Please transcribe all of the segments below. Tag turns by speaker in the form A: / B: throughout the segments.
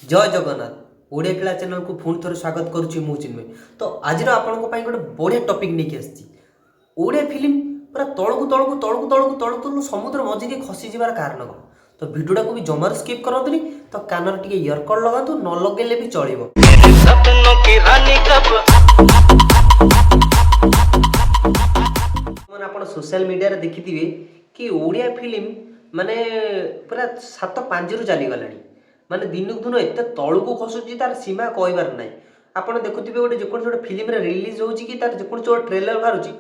A: ଜୟ ଜଗନ୍ନାଥ। ଓଡ଼ିଆ ଖେଳା ଚ୍ୟାନେଲକୁ ପୁଣି ଥରେ ସ୍ୱାଗତ କରୁଛି ମୁଁ ଚିନ୍ମୟ। ତ ଆଜିର ଆପଣଙ୍କ ପାଇଁ ଗୋଟେ ବଢ଼ିଆ ଟପିକ୍ ନେଇକି ଆସିଛି। ଓଡ଼ିଆ ଫିଲ୍ମ ପୁରା ତଳକୁ ତଳକୁ ତଳକୁ ତଳକୁ ତଳକୁ ତଳକୁ ସମୁଦ୍ର ମଝିକି ଖସିଯିବାର କାରଣ କ'ଣ? ତ ଭିଡ଼ିଓଟାକୁ ବି ଜମାରୁ ସ୍କିପ୍ କରନ୍ତୁନି। ତ କାନରେ ଟିକେ ଇୟରକଡ଼ ଲଗାନ୍ତୁ, ନ ଲଗେଇଲେ ବି ଚଳିବ।
B: सपनों की रानी कब
A: ମାନେ ଆପଣ ସୋସିଆଲ ମିଡ଼ିଆରେ ଦେଖିଥିବେ କି ଓଡ଼ିଆ ଫିଲ୍ମ ମାନେ ପୁରା ସାତ ପାଞ୍ଜିରୁ ଚାଲିଗଲାଣି। ମାନେ ଦିନକୁ ଦିନ ଏତେ ତଳକୁ ଖସୁଛି, ତାର ସୀମା କହିବାର ନାହିଁ। ଆପଣ ଦେଖୁଥିବେ, ଗୋଟେ ଯେକୌଣସି ଗୋଟେ ଫିଲ୍ମରେ ରିଲିଜ୍ ହେଉଛି କି ତାର ଯେକୌଣସି ଗୋଟେ ଟ୍ରେଲର ବାହାରୁଛି,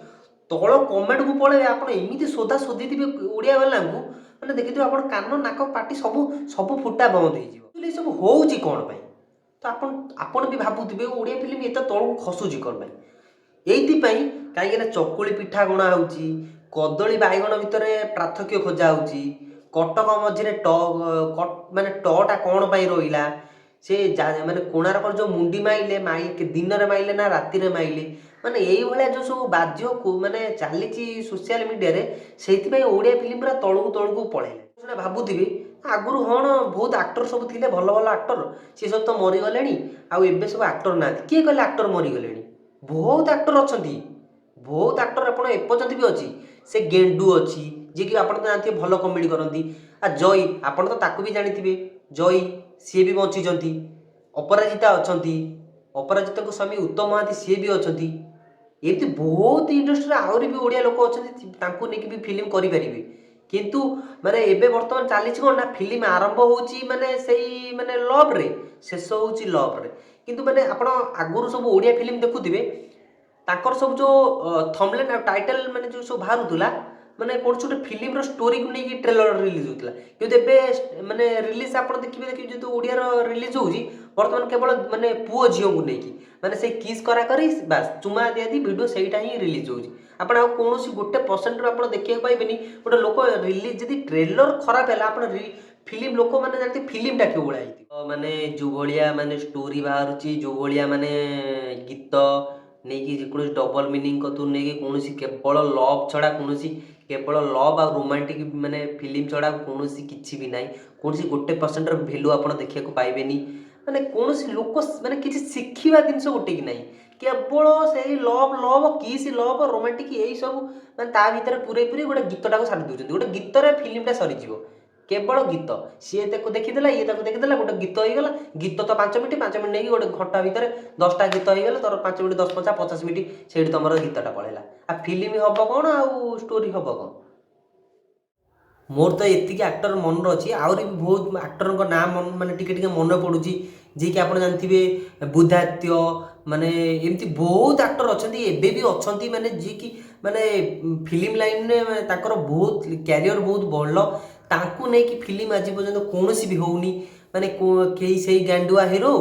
A: ତଳ କମେଣ୍ଟକୁ ପଳେଇବେ ଆପଣ, ଏମିତି ଶୋଧା ଶୋଧିଥିବେ ଓଡ଼ିଆ ବାଲାଙ୍କୁ, ମାନେ ଦେଖିଥିବେ ଆପଣ କାନ, ନାକ, ପାଟି ସବୁ ସବୁ ଫୁଟା ବନ୍ଦ ହେଇଯିବ। ଏସବୁ ହେଉଛି କ'ଣ ପାଇଁ? ତ ଆପଣ ଆପଣ ବି ଭାବୁଥିବେ, ଓଡ଼ିଆ ଫିଲ୍ମ ଏତେ ତଳକୁ ଖସୁଛି କ'ଣ ପାଇଁ? ଏଇଥିପାଇଁ, କାହିଁକିନା ଚକୁଳି ପିଠା ଗଣା ହେଉଛି, କଦଳୀ ବାଇଗଣ ଭିତରେ ପାର୍ଥକ୍ୟ ଖୋଜା ହେଉଛି, କଟକ ମଝିରେ ଟ ମାନେ ଟଟା କ'ଣ ପାଇଁ ରହିଲା, ସେ ମାନେ କୋଣାର୍କର ଯେଉଁ ମୁଣ୍ଡି ମାଇଲେ ମାଇ ଦିନରେ ମାଇଲେ ନା ରାତିରେ ମାଇଲେ, ମାନେ ଏଇଭଳିଆ ଯେଉଁ ସବୁ ବାଜ୍ୟ ମାନେ ଚାଲିଛି ସୋସିଆଲ ମିଡ଼ିଆରେ, ସେଇଥିପାଇଁ ଓଡ଼ିଆ ଫିଲ୍ମ ପୁରା ତଳକୁ ତଳକୁ ପଳେଇଲେ। ସେଟା ଭାବୁଥିବେ, ଆଗରୁ ହଁ ବହୁତ ଆକ୍ଟର ସବୁ ଥିଲେ, ଭଲ ଭଲ ଆକ୍ଟର, ସିଏ ସବୁ ତ ମରିଗଲେଣି ଆଉ ଏବେ ସବୁ ଆକ୍ଟର ନାହାନ୍ତି। କିଏ କହିଲେ ଆକ୍ଟର ମରିଗଲେଣି? ବହୁତ ଆକ୍ଟର ଅଛନ୍ତି, ବହୁତ ଆକ୍ଟର ଆପଣ ଏପର୍ଯ୍ୟନ୍ତ ବି ଅଛି। ସେ ଗେଣ୍ଡୁ ଅଛି, ଯିଏକି ଆପଣ ତ ଜାଣିଥିବେ, ଭଲ କମେଡ଼ି କରନ୍ତି। ଆଉ ଜୟୀ, ଆପଣ ତ ତାକୁ ବି ଜାଣିଥିବେ, ଜୟୀ, ସିଏ ବି ବଞ୍ଚିଛନ୍ତି। ଅପରାଜିତା ଅଛନ୍ତି, ଅପରାଜିତାଙ୍କ ସ୍ୱାମୀ ଉତ୍ତମ ମହାନ୍ତି, ସିଏ ବି ଅଛନ୍ତି। ଏମିତି ବହୁତ ଇଣ୍ଡଷ୍ଟ୍ରିରେ ଆହୁରି ବି ଓଡ଼ିଆ ଲୋକ ଅଛନ୍ତି, ତାଙ୍କୁ ନେଇକି ବି ଫିଲ୍ମ କରିପାରିବେ। କିନ୍ତୁ ମାନେ ଏବେ ବର୍ତ୍ତମାନ ଚାଲିଛି କ'ଣ ନା, ଫିଲ୍ମ ଆରମ୍ଭ ହେଉଛି ମାନେ ସେଇ ମାନେ ଲଭ୍ରେ, ଶେଷ ହେଉଛି ଲଭ୍ରେ। କିନ୍ତୁ ମାନେ ଆପଣ ଆଗରୁ ସବୁ ଓଡ଼ିଆ ଫିଲ୍ମ ଦେଖୁଥିବେ, ତାଙ୍କର ସବୁ ଯେଉଁ ଥମ୍ବନେଲ୍ ଆଉ ଟାଇଟଲ୍ ମାନେ ଯେଉଁ ସବୁ ବାହାରୁଥିଲା, ମାନେ କୌଣସି ଗୋଟେ ଫିଲ୍ମର ଷ୍ଟୋରିକୁ ନେଇକି ଟ୍ରେଲର ରିଲିଜ୍ ହେଉଥିଲା। କିନ୍ତୁ ଏବେ ମାନେ ରିଲିଜ୍ ଆପଣ ଦେଖିବେ ଦେଖିବେ, ଯେହେତୁ ଓଡ଼ିଆର ରିଲିଜ୍ ହେଉଛି ବର୍ତ୍ତମାନ କେବଳ ମାନେ ପୁଅ ଝିଅଙ୍କୁ ନେଇକି, ମାନେ ସେଇ କିସ୍ କରା କରି, ବାସ୍ ଚୁମା ଦିଆଦି ଭିଡ଼ିଓ, ସେଇଟା ହିଁ ରିଲିଜ୍ ହେଉଛି। ଆପଣ ଆଉ କୌଣସି ଗୋଟେ ପରସେଣ୍ଟରୁ ଆପଣ ଦେଖିବାକୁ ପାଇବେନି। ଗୋଟେ ଲୋକ ରିଲିଜ୍ ଯଦି ଟ୍ରେଲର ଖରାପ ହେଲା, ଆପଣ ଫିଲ୍ମ ଲୋକମାନେ ଜାଣିଥିବେ ଫିଲ୍ମଟା କେଉଁ ଭଳିଆ ହେଇଥିବ। ମାନେ ଯେଉଁ ଭଳିଆ ମାନେ ଷ୍ଟୋରି ବାହାରୁଛି, ଯେଉଁ ଭଳିଆ ମାନେ ଗୀତ ନେଇକି, ଯେକୌଣସି ଡବଲ ମିନିଂ କତୁରୁ ନେଇକି କୌଣସି କେବଳ ଲଭ୍ ଛଡ଼ା କୌଣସି, କେବଳ ଲଭ୍ ଆଉ ରୋମାଣ୍ଟିକ୍ ମାନେ ଫିଲ୍ମ ଛଡ଼ା କୌଣସି କିଛି ବି ନାହିଁ। କୌଣସି ଗୋଟେ ପରସେଣ୍ଟର ଭ୍ୟାଲୁ ଆପଣ ଦେଖିବାକୁ ପାଇବେନି। ମାନେ କୌଣସି ଲୋକ ମାନେ କିଛି ଶିଖିବା ଜିନିଷ ଗୋଟେ କି ନାହିଁ। କେବଳ ସେଇ love, love, kiss, love, romantic, ଏଇସବୁ ମାନେ ତା ଭିତରେ ପୁରେଇ ପୁରେଇ ଗୋଟେ ଗୀତଟାକୁ ସାରି ଦେଉଛନ୍ତି। ଗୋଟେ ଗୀତରେ ଫିଲ୍ମଟା ସରିଯିବ। କେବଳ ଗୀତ, ସିଏ ତାକୁ ଦେଖିଦେଲା, ଇଏ ତାକୁ ଦେଖିଦେଲା, ଗୋଟେ ଗୀତ ହେଇଗଲା। ଗୀତ ତ 5 ମିନିଟ୍, 5 ମିନିଟ୍ ନେଇକି ଗୋଟେ ଘଣ୍ଟା ଭିତରେ 10ଟା ଗୀତ ହେଇଗଲା। ତୋର 5 ମିନିଟ୍, 10 ପଞ୍ଚା 50 ମିନିଟ୍, ସେଇଠି ତମର ଗୀତଟା ପଳେଇଲା। ଆଉ ଫିଲ୍ମ ହବ କ'ଣ ଆଉ ଷ୍ଟୋରି ହବ କ'ଣ? ମୋର ତ ଏତିକି ଆକ୍ଟର ମନରେ ଅଛି, ଆହୁରି ବି ବହୁତ ଆକ୍ଟରଙ୍କ ନାଁ ମାନେ ଟିକେ ଟିକେ ମନେ ପଡ଼ୁଛି। ଯିଏକି ଆପଣ ଜାଣିଥିବେ ବୁଦ୍ଧାଦିତ୍ୟ, ମାନେ ଏମିତି ବହୁତ ଆକ୍ଟର ଅଛନ୍ତି, ଏବେ ବି ଅଛନ୍ତି, ମାନେ ଯିଏକି ମାନେ ଫିଲ୍ମ ଲାଇନରେ ମାନେ ତାଙ୍କର ବହୁତ କ୍ୟାରିୟର ବହୁତ ଭଲ। ତାଙ୍କୁ ନେଇକି ଫିଲ୍ମ ଆଜି ପର୍ଯ୍ୟନ୍ତ କୌଣସି ବି ହେଉନି। ମାନେ କେହି ସେଇ ଗାଣ୍ଡୁଆ ହିରୋ,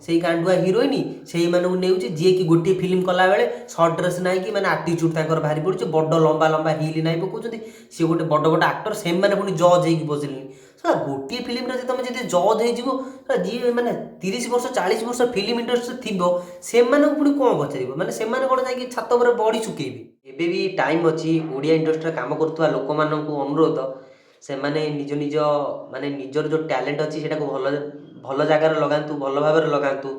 A: ସେଇ ଗାଣ୍ଡୁଆ ହିରୋଇନ, ସେଇମାନଙ୍କୁ ନେଉଛି, ଯିଏକି ଗୋଟିଏ ଫିଲ୍ମ କଲାବେଳେ ସର୍ଟ ଡ୍ରେସ୍ ନାଇକି ମାନେ ଆଟିଚ୍ୟୁଡ଼ ତାଙ୍କର ବାହାରି ପଡ଼ୁଛି, ବଡ଼ ଲମ୍ବା ଲମ୍ବା ହିଲ୍ ନାଇ ପକାଉଛନ୍ତି। ସିଏ ଗୋଟେ ବଡ଼ ବଡ଼ ଆକ୍ଟର, ସେମାନେ ପୁଣି ଜଜ୍ ହେଇକି ବସିଲେଣି। ଶଳା, ଗୋଟିଏ ଫିଲ୍ମରେ ଯଦି ତମେ ଯଦି ଜଜ୍ ହେଇଯିବ, ଶଳା, ଯିଏ ମାନେ 30 ବର୍ଷ 40 ବର୍ଷ ଫିଲ୍ମ ଇଣ୍ଡଷ୍ଟ୍ରି ଥିବ, ସେମାନଙ୍କୁ ପୁଣି କ'ଣ ପଚାରିବ? ମାନେ ସେମାନେ କ'ଣ ଯାଇକି ଛାତ ଉପରେ ବଡ଼ି ଶୁକେଇବେ? ଏବେ ବି ଟାଇମ୍ ଅଛି। ଓଡ଼ିଆ ଇଣ୍ଡଷ୍ଟ୍ରିରେ କାମ କରୁଥିବା ଲୋକମାନଙ୍କୁ ଅନୁରୋଧ, ସେମାନେ ନିଜ ନିଜ ମାନେ ନିଜର ଯେଉଁ ଟ୍ୟାଲେଣ୍ଟ ଅଛି, ସେଇଟାକୁ ଭଲ ଭଲ ଜାଗାରେ ଲଗାନ୍ତୁ, ଭଲ ଭାବରେ ଲଗାନ୍ତୁ।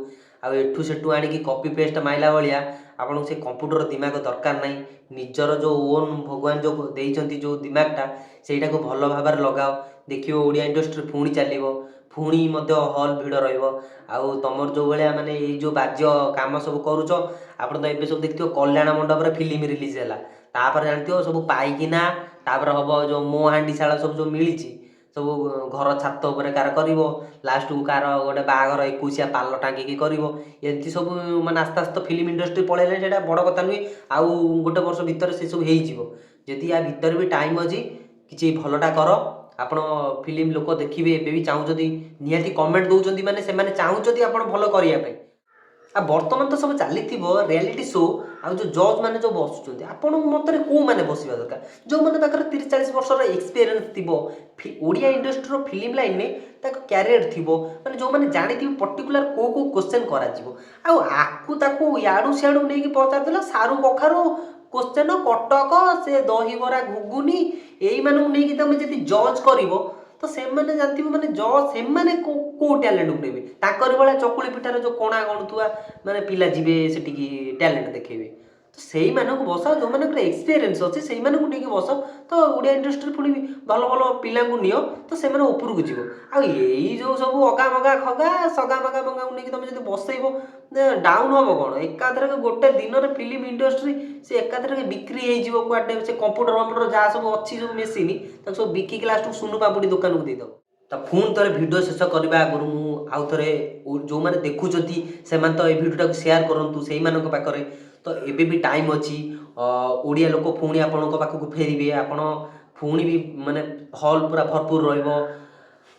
A: ଆଉ ଏଠୁ ସେଠୁ ଆଣିକି କପି ପେଷ୍ଟ ମାଇଲା ଭଳିଆ ଆପଣଙ୍କୁ ସେ କମ୍ପ୍ୟୁଟର ଦିମାଗ ଦରକାର ନାହିଁ। ନିଜର ଯେଉଁ ଓନ୍ ଭଗବାନ ଯେଉଁ ଦେଇଛନ୍ତି ଯେଉଁ ଦିମାଗଟା, ସେଇଟାକୁ ଭଲ ଭାବରେ ଲଗାଅ। ଦେଖିବ, ଓଡ଼ିଆ ଇଣ୍ଡଷ୍ଟ୍ରି ପୁଣି ଚାଲିବ, ପୁଣି ମଧ୍ୟ ହଲ୍ ଭିଡ଼ ରହିବ। ଆଉ ତମର ଯେଉଁ ଭଳିଆ ମାନେ ଏଇ ଯେଉଁ ବାଜ୍ୟ କାମ ସବୁ କରୁଛ, ଆପଣ ତ ଏବେ ସବୁ ଦେଖିଥିବ, କଲ୍ୟାଣ ମଣ୍ଡପରେ ଫିଲ୍ମ ରିଲିଜ୍ ହେଲା, ତାପରେ ଜାଣିଥିବ ସବୁ ପାଇକିନା, ତାପରେ ହବ ଯେଉଁ ମୋ ହାଣ୍ଡିଶାଳ ସବୁ ଯେଉଁ ମିଳିଛି, ସବୁ ଘର ଛାତ ଉପରେ କାର କରିବ, ଲାଷ୍ଟକୁ କାର ଗୋଟେ ବାହାଘର ଏକୋଇଶିଆ ପାଲ ଟାଙ୍ଗିକି କରିବ। ଏମିତି ସବୁ ମାନେ ଆସ୍ତେ ଆସ୍ତେ ଫିଲ୍ମ ଇଣ୍ଡଷ୍ଟ୍ରି ପଳେଇଲାଣି। ସେଇଟା ବଡ଼ କଥା ନୁହେଁ, ଆଉ ଗୋଟେ ବର୍ଷ ଭିତରେ ସେସବୁ ହେଇଯିବ। ଯଦି ୟା ଭିତରେ ବି ଟାଇମ୍ ଅଛି, କିଛି ଭଲଟା କର। ଆପଣ ଫିଲ୍ମ ଲୋକ ଦେଖିବେ, ଏବେ ବି ଚାହୁଁଛନ୍ତି, ନିହାତି କମେଣ୍ଟ ଦେଉଛନ୍ତି, ମାନେ ସେମାନେ ଚାହୁଁଛନ୍ତି ଆପଣ ଭଲ କରିବା ପାଇଁ। ଆଉ ବର୍ତ୍ତମାନ ତ ସବୁ ଚାଲିଥିବ ରିଆଲିଟି ଶୋ, ଆଉ ଯେଉଁ ଜଜ୍ ମାନେ ଯେଉଁ ବସୁଛନ୍ତି, ଆପଣଙ୍କ ମତରେ କେଉଁମାନେ ବସିବା ଦରକାର? ଯେଉଁମାନେ ପାଖରେ 30-40 ବର୍ଷର ଏକ୍ସପିରିଏନ୍ସ ଥିବ, ଓଡ଼ିଆ ଇଣ୍ଡଷ୍ଟ୍ରିର ଫିଲ୍ମ ଲାଇନରେ ତାଙ୍କ କ୍ୟାରିୟର ଥିବ, ମାନେ ଯେଉଁମାନେ ଜାଣିଥିବେ ପର୍ଟିକୁଲାର କେଉଁ କେଉଁ କୋଶ୍ଚେନ୍ କରାଯିବ। ଆଉ ଆକୁ ତାକୁ ଇଆଡ଼ୁ ସିଆଡ଼ୁ ନେଇକି ପଚାରିଦେଲା, ସାରୁ କଖାରୁ କୋଶ୍ଚେନ୍, କଟକ ସେ ଦହିବରା ଘୁଗୁନି, ଏଇମାନଙ୍କୁ ନେଇକି ତମେ ଯଦି ଜଜ୍ କରିବ, ତ ସେମାନେ ଜାଣିଥିବ, ମାନେ ସେମାନେ କେଉଁ ଟ୍ୟାଲେଣ୍ଟକୁ ନେବେ? ତାଙ୍କରି ଭଳିଆ ଚକୁଳି ପିଠାର ଯେଉଁ କଣା ଗଣୁଥିବା ମାନେ ପିଲା ଯିବେ ସେଠିକି ଟ୍ୟାଲେଣ୍ଟ ଦେଖେଇବେ? ତ ସେଇମାନଙ୍କୁ ବସାଅ, ଯେଉଁମାନଙ୍କର ଏକ୍ସପିରିଏନ୍ସ ଅଛି, ସେଇମାନଙ୍କୁ ନେଇକି ବସାଅ। ତ ଓଡ଼ିଆ ଇଣ୍ଡଷ୍ଟ୍ରି ପୁଣି ବି ଭଲ ଭଲ ପିଲାଙ୍କୁ ନିଅ, ତ ସେମାନେ ଉପରକୁ ଯିବ। ଆଉ ଏଇ ଯେଉଁ ସବୁ ଅଗା ମଗା ଖଗା ସଗା ମଗା ମଗାକୁ ନେଇକି ତୁମେ ଯଦି ବସେଇବ, ଡାଉନ୍ ହେବ କ'ଣ? ଏକାଥରକେ ଗୋଟେ ଦିନରେ ଫିଲ୍ମ ଇଣ୍ଡଷ୍ଟ୍ରି ସେ ଏକାଥରକେ ବିକ୍ରି ହେଇଯିବ କୁଆଡ଼େ। ସେ କମ୍ପ୍ୟୁଟର ଫମ୍ପ୍ୟୁଟର ଯାହା ସବୁ ଅଛି, ସବୁ ମେସିନ୍, ତାକୁ ସବୁ ବିକିକି ଲାଷ୍ଟକୁ ସୁନୁ ପାମ୍ପୁଡ଼ି ଦୋକାନକୁ ଦେଇଦେବ। ତ ପୁଣି ଥରେ ଭିଡ଼ିଓ ଶେଷ କରିବା ଆଗରୁ ମୁଁ ଆଉ ଥରେ ଯେଉଁମାନେ ଦେଖୁଛନ୍ତି, ସେମାନେ ତ ଏଇ ଭିଡ଼ିଓଟାକୁ ସେୟାର କରନ୍ତୁ ସେଇମାନଙ୍କ ପାଖରେ। ତ ଏବେ ବି ଟାଇମ୍ ଅଛି, ଓଡ଼ିଆ ଲୋକ ପୁଣି ଆପଣଙ୍କ ପାଖକୁ ଫେରିବେ। ଆପଣ ପୁଣି ବି ମାନେ ହଲ୍ ପୁରା ଭରପୁର ରହିବ।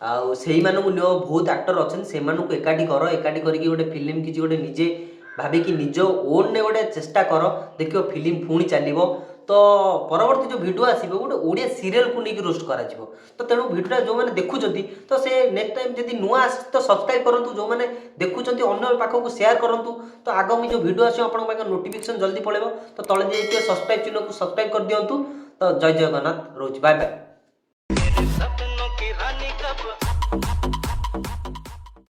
A: ଆଉ ସେଇମାନଙ୍କୁ ନିଅ, ବହୁତ ଆକ୍ଟର ଅଛନ୍ତି, ସେମାନଙ୍କୁ ଏକାଠି କର। ଏକାଠି କରିକି ଗୋଟେ ଫିଲ୍ମ କିଛି ଗୋଟେ ନିଜେ ଭାବିକି ନିଜ ଓନ୍ରେ ଗୋଟେ ଚେଷ୍ଟା କର, ଦେଖିବ ଫିଲ୍ମ ପୁଣି ଚାଲିବ। ତ ପରବର୍ତ୍ତୀ ଯେଉଁ ଭିଡ଼ିଓ ଆସିବ, ଗୋଟେ ଓଡ଼ିଆ ସିରିଏଲକୁ ନେଇକି ରୋଷ୍ଟ କରାଯିବ। ତ ତେଣୁ ଭିଡ଼ିଓଟା ଯେଉଁମାନେ ଦେଖୁଛନ୍ତି, ତ ସେ ନେକ୍ସଟ ଟାଇମ୍ ଯଦି ନୂଆ ଆସୁଛି ତ ସବସ୍କ୍ରାଇବ୍ କରନ୍ତୁ। ଯେଉଁମାନେ ଦେଖୁଛନ୍ତି, ଅନ୍ୟ ପାଖକୁ ସେୟାର କରନ୍ତୁ। ତ ଆଗାମୀ ଯେଉଁ ଭିଡ଼ିଓ ଆସିବ, ଆପଣଙ୍କ ପାଖରେ ନୋଟିଫିକେସନ୍ ଜଲ୍ଦି ପଳେଇବ। ତ ତଳେ ଯାଇଥିବା ସବସ୍କ୍ରାଇବ୍ ଚିହ୍ନକୁ ସବସ୍କ୍ରାଇବ୍ କରିଦିଅନ୍ତୁ। ତ ଜୟ ଜଗନ୍ନାଥ, ରହୁଛି, ବାଏ ବାଏ।
B: सपनों की रानी कब